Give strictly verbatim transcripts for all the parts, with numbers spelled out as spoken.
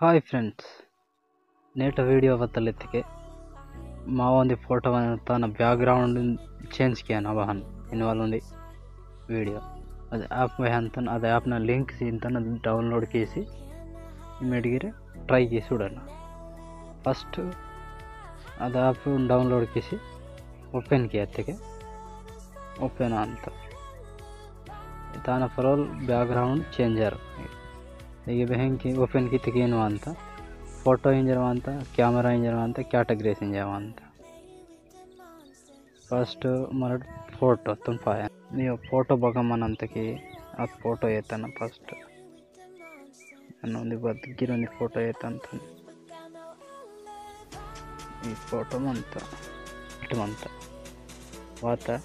Hi friends, net video बतल इत्तके मावोंदी photo ताना background change कियाना बहन इनवाल उंदी video। अद app वेहंतन, अद app ना link सींतन download कीसी इमेट गिरे try कीसी उड़ना। First अद app download कीसी open किया इत्तके open आंता। ताना परोल background changer। इगे बेहंकी open की तकी वांता, photo इंजर वांता, camera इंजर वांता, categories इंजर वांता। First मरड photo तुन पाया। यो photo बगा मनंत की आ photo येतना first। अनोंदी बद गिरोंदी photo येतंतन। ई photo मंता, इट मंता। वाता,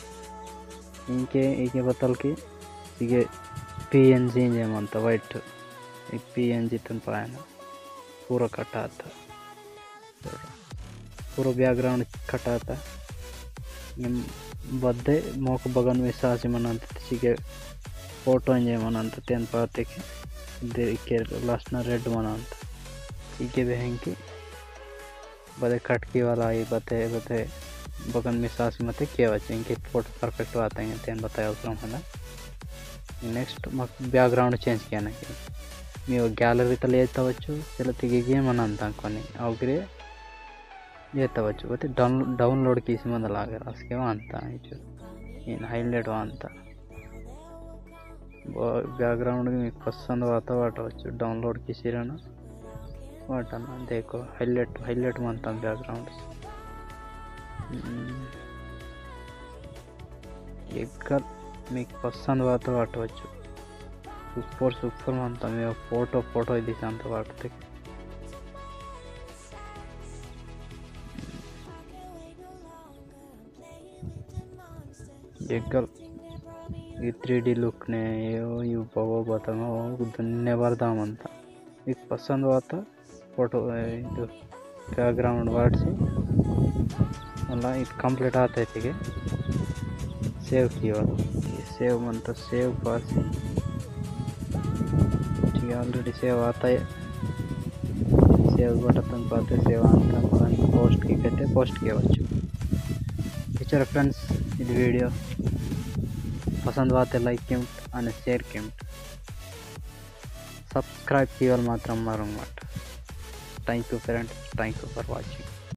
इंके, इंके बतल की, इगे P N G इंजे मंता, white। ई P N G तुन पायना। पूरा कटाता। पूरा background कटाता। निम बद्दे मोक बगन में सासी मनंत, इगे photo इंजे मनंत, तेन पाते के दे इके last ना red मनंत। इगे बेहंकी बदे कटकी वाला आई बते, बते बगन में सासी मते किया वच्चे, इंके photo perfect वाता है, तेन बताया अवसरम हला। Next मक background change किया ना कि मी वो gallery तले येता वच्चू, चलो तिगे गे मनंता कोनी, अवग्रे येता वच्चू, बते down-, download कीसी मंदलागर, असके वांता, इचू, इन highlight वांता। बो-, background की मीकु पसंद वाता वाटवच्चु, download कीसी रहना वाटना। देखो, highlight, highlight मंता background। हम्म। एग्गल मीकु पसंद वाता वाटवच्चु। Super, super मंता, मी photo, photo इदी संता वाटते। एग्गल ई three D look ने यो यू पावो बताना, ओ दुन्ने बार दामंता। इक पसंद वाता photo, ए, इदु background वाटसी। मला इद complete आता है, ठीक है। Save कियो। Save मंता, save पासी। ठीक है, already save आता है। Save बटन पाते save आंता, post की कहते, post किया बच्चों। इचर friends, इद video पसंद वाते like किम्ट अने share किम्ट। Subscribe कीवल मात्रम मरुंगमट। Thank you friends, thank you for watching।